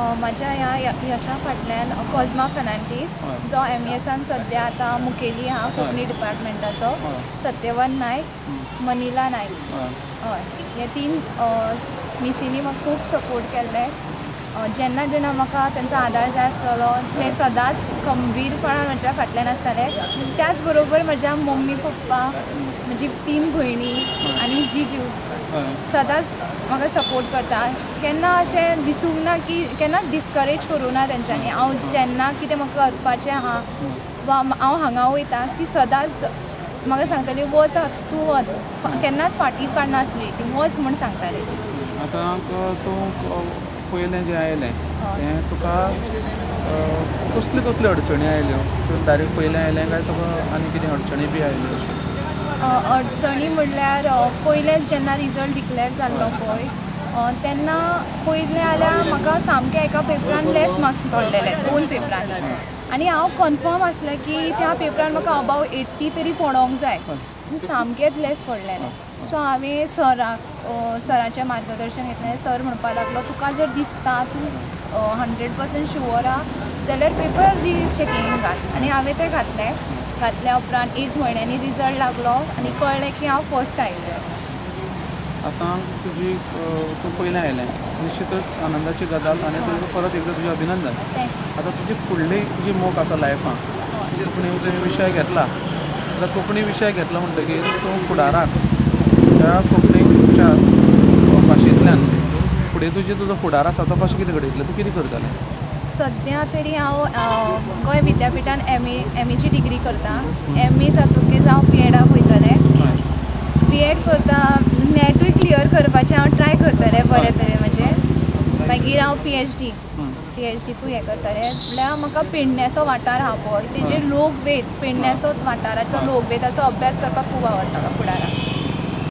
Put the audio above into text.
म्हज्या ह्या यशा फाटल्यान कोजमा फेर्नांडीस जो एमईएसान सद्या आतां मुखेली आहा कोंकणी डिपार्टमेंटाचो, सत्यवन नायक, मनिला नायक, हय, हे तीन मिसींनी म्हाका खूब सपोर्ट केल्ले. जेन्ना जेन्ना म्हाका तेंचो आदार जाय आसलेलो ते सदांच खंबीरपणान म्हज्या फाटल्यान आसताले. त्याच बरोबर म्हज्या मम्मी पप्पा, म्हजी तीन भयणी आनी जिजू सदांच म्हाका सपोर्ट करता. केन्ना अशें दिसूंक ना की केन्ना डिस्करेज करूं ना तेंच्यांनी. हांव जेन्ना कितें म्हाका करपाचें आहा वा हांव हांगा वयता ती सदांच म्हाका सांगताली वच तूं वच, केन्नाच फाटीं काडनासली ती, वच म्हूण सांगताली. आतां तूं पयलें जें आयलें तें तुका कसल्यो कसल्यो अडचणी आयल्यो? तूं डायरेक्ट पयलें आयलें काय तुका आनी कितें अडचणी बी आयल्यो अश्यो? अडचणी म्हणल्यार पयलें जेन्ना रिजल्ट डिक्लेर जाल्लो पळय तेन्ना पयलें जाल्यार म्हाका सामकें एका पेपरान लेस मार्क्स पडलेले, दोन पेपरान, आनी हांव कन्फर्म आसलें की त्या पेपरान म्हाका अबाव 80 तरी पडोंक जाय, सामकेंच लेस पडलेलें. सो हांवें सराक सराचें मार्गदर्शन घेतलें. सर म्हणपाक लागलो तुका जर दिसता तूं 100% शुअर आहा जाल्यार पेपर रिचॅकिंग घाल, आनी हांवें तें घातलें. घातल्या उपरांत 1 म्हयन्यांनी रिजल्ट लागलो आनी कळ्ळें की हांव फर्स्ट आयिल्लें. आतां तुजी तूं पयलें आयलें, निश्चितच आनंदाची गजाल आनी तुका परत एकदां तुजें अभिनंदन. आतां तुजी फुडली जी मोख आसा लायफान, कोंकणी तुवें विशय घेतला, आतां कोंकणी विशय घेतला म्हणटकीर तूं फुडाराक त्या कोंकणीच्या भाशेंतल्यान फुडें तुजी तुजो फुडार आसा तो कसो कितें घडयतलें, तूं कितें करतलें? सद्या तरी हांव गोंय विद्यापिठान एमएची डिग्री करता. एमए जातकीच हांव बीएडाक वयतलें. बीएड करता, नॅटूय क्लियर करपाचें हांव ट्राय करतलें बरे तरेन म्हजें. मागीर हांव पीएचडी पीएचडीकूय हें करतलें. म्हणल्यार म्हाका पेडण्याचो वाठार आहा पळय तेजेर लोकवेद, पेडण्याचोच वाठाराचो लोकवेदाचो अभ्यास करपाक खूब आवडटा म्हाका फुडाराक.